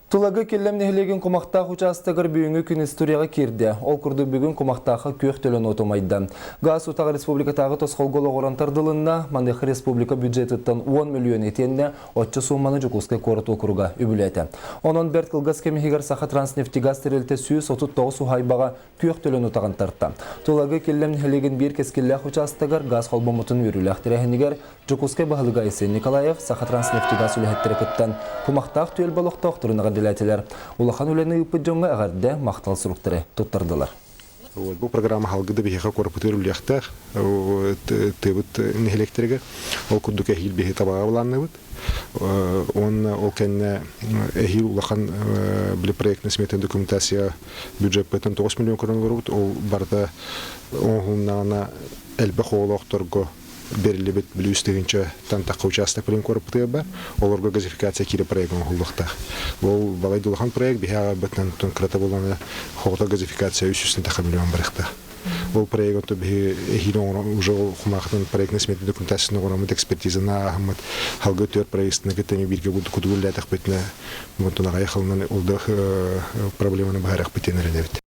Тулагы Киллэм нэһилиэгин Кумахтаах учаастагар бүгүҥҥү күн историяҕа киирдэ. Ол курдук бүгүн Кумахтаахха күөх төлөн уоту умайда. Гаас утаҕа республикатааҕы тосхолго олоҕуран тардылынна. Маныаха республика бюджетыттан 10 мөлүйүөн итиэннэ оччо суумманы Дьокуускай куорат уокуруга үбүлээтэ. Онон бэрт кылгас кэм иһигэр Сахатранснефтегаз тэрилтэ 139 уһаайбаҕа күөх төлөн утаҕын тарта. Тулагы Киллэм нэһилиэгин биир кэскиллээх учаастагар гаас холбоммутун үөрүүлээх тэрээһинигэр Дьокуускай баһылыга Айсен Николаев Сахатранснефтегаз үлэһиттэрэ кыттан кумахтаах түөлбэ олохтоохторун эҕэрдэлээтилэр. Улахан үлэни ыыппыт дьоҥҥо эҕэрдэ, махтал суруктары туттардылар. Бу программа халгы да биһиэхэ куораппытыгар үлэлиэхтээх тыабыт нэһилиэктэригэр. Ол курдук эһиил биһи табаҕа былаанныбыт. Уонна ол кэннэ эһиил улахан били проектная сметная документация бюджеппытын 9 миллион көрөн олоробут. Ол барыта оҥоһулуннаҕына элбэх оҕолоохторго бериллибит Бүлүү тыһыынча тахха учаастак билин куораппытыгар бар. Олорго газификация киирэ проект оҥоһуллуохтаах. Ол балай улахан проект биһи аҕабытынан кырата буолана хоҕото газификация 300 тахха миллион барыахтаах. Ол проект онто биһи эһиил оҥорон уже ол хумаахытын проектный смета документацияны оҥороммут экспертизаны ааһыммыт халгы түөр проектына кытта бииргэ кудугуллаатахпытына онтон аҕай халынан ол да проблеманы быһаарыахпыт диэн эрэнэбит.